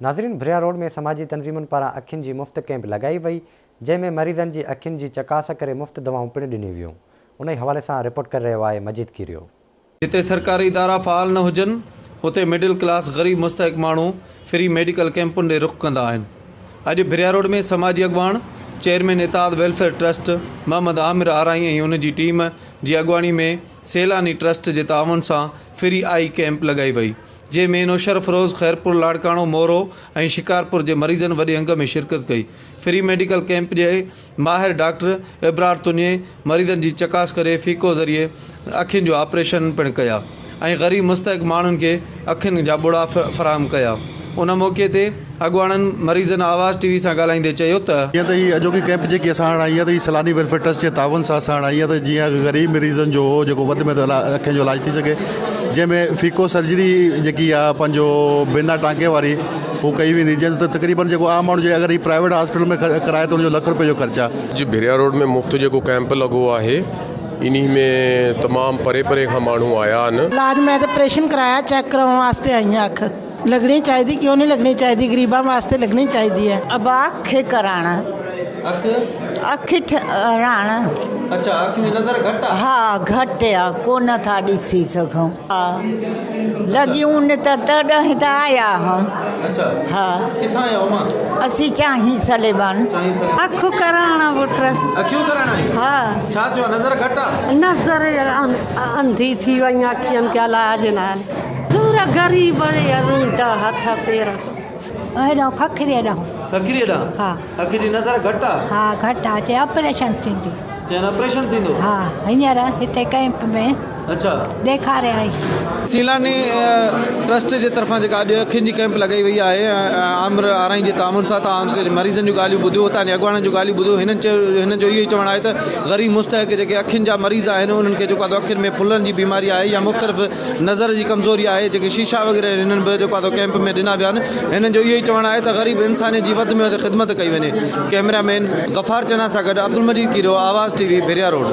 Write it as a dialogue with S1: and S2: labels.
S1: ناظرين ڀريا روڊ ۾ سماجي تنظيمن پاران اکين جي مفت ڪئمپ لڳائي وئي جنهن ۾ مريضن جي اکين جي چڪاس ڪري مفت دوائون پڻ ڏنيون ويون انهي حوالي سان رپورٽ ڪري رهيو آهي مجيد ڪيريو.
S2: جتي سرڪاري ادارا فعال نه هجن اتي مڊل ڪلاس غريب مستحق ماڻهو فري ميڊيڪل ڪئمپن ڏي رخ ڪندا آهن اڄ ڀريا روڊ ۾ سماجي اڳواڻ chairman Ittehad welfare trust Muhammad Amir Arain ۽ ان جي ٽيم جي اڳواڻي ۾ سيلاني ٽرسٽ جي تعاون سان فري آئي ڪئمپ لڳائي وئي جنهن ۾ نوشهروفيروز، خيرپور، لاڙڪاڻو، مورو ۽ شڪارپور جي مريضن وڏي انگ ۾ شرڪت ڪئي. فري ميڊيڪل ڪئمپ جي ماهر ڊاڪٽر ابرار تنيي مريضن جي چڪاس ڪري فيڪو ذريعي اکين جو آپريشن پڻ ڪيا ۽ غريب مستحق ماڻهن کي اکين جا ٻڙا فراهم ڪيا. ان موقعي تي اڳواڻن مريضن آواز ٽي وي سان ڳالهائيندي چيو ته.
S3: جيئن ته هي اڄوڪي ڪئمپ جيڪي اسان هڻائي آهي ته هي سيلاني ويلفيئر ٽرسٽ جي تعاون سان اسان هڻائي آهي ته جيئن غريب مريضن جو جيڪو وڌ ۾ وڌ اکين جو علاج ٿي سگهي جنهن ۾ فيڪو سرجري جيڪي آهي پنهنجو بنا ٽانڪي واري هو ڪئي ويندي جنهن ته تقريبن جيڪو عام ماڻهو جي اگر هي پرائيويٽ هاسپيٽل ۾ ڪرائي ته ان جو لک روپئي جو خرچ آهي.
S4: اڄ ڀريا روڊ ۾ مفت جيڪو ڪئمپ لڳو آهي انهي ۾ تمام پري پري کان ماڻهو آيا آهن.
S5: علاج میں تے آپریشن کرایا چیک کراؤن واسطے آئی ہاں اکھ۔ لڳڻي چاهيدي ڪيو ني لڳڻي چاهيدي غريبان واسطي لڳڻي چاهيدي آ.
S6: ابا اک ڪراڻ.
S2: اک؟
S6: اک ٺهراڻ.
S2: اڇا اک ۾ نظر گهٽ آ.
S6: ها گهٽ آ ڪونه ٿا ڏسي سگهون. ها لڳيون نه ته تڏهن ته آيا هان.
S2: اڇا
S6: ها.
S2: ڪٿان آيا امان؟
S6: اسين چاهين سليمان.
S2: چاهين سليمان.
S7: اک ڪراڻ پٽ.
S2: اکيون ڪرائڻ آئي.
S7: ها.
S2: ڇا ٿيو آ نظر گهٽ آ؟
S7: نظر انڌي ٿي وئي اکين کي علاج ناهي. سور غريب جا روندا هٿ پير.
S8: هيڏانهن ککريء ڏانهن.
S2: ککريء ڏانهن؟
S8: ها.
S2: اک جي نظر گهٽ آ؟
S8: ها گهٽ آ، چي آپريشن ٿيندي.
S2: چين آپريشن ٿيندو؟
S8: ها هينئر هتي ڪئمپ ۾.
S2: اڇا.
S8: ڏيکاري آئي.
S2: سيلاني ٽرسٽ جي طرفان جيڪا اڄ اکين جي ڪئمپ لڳائي وئي آهي عامر آرائين جي تعاون سان توهان اتي جي مريضن جون ڳالهيون ٻڌيون اتان جي اڳواڻن جون ڳالهيون ٻڌيون هنن چيو هنن جو اهو ئي چوڻ آهي ته غريب مستحق جيڪي اکين جا مريض آهن انهن کي جيڪو آهي اکين ۾ ڦلن جي بيماري آهي يا مختلف نظر جي ڪمزوري آهي جيڪي شيشا وغيره هنن به جيڪو آهي سو ڪئمپ ۾ ڏنا ويا آهن هنن جو اهو ئي چوڻ آهي ته غريب انسانيت جي وڌ ۾ وڌ خدمت ڪئي وڃي ڪئميرا مين غفار چنا سان گڏ Abdul Majeed Kerio Awaz T V Bhiria road.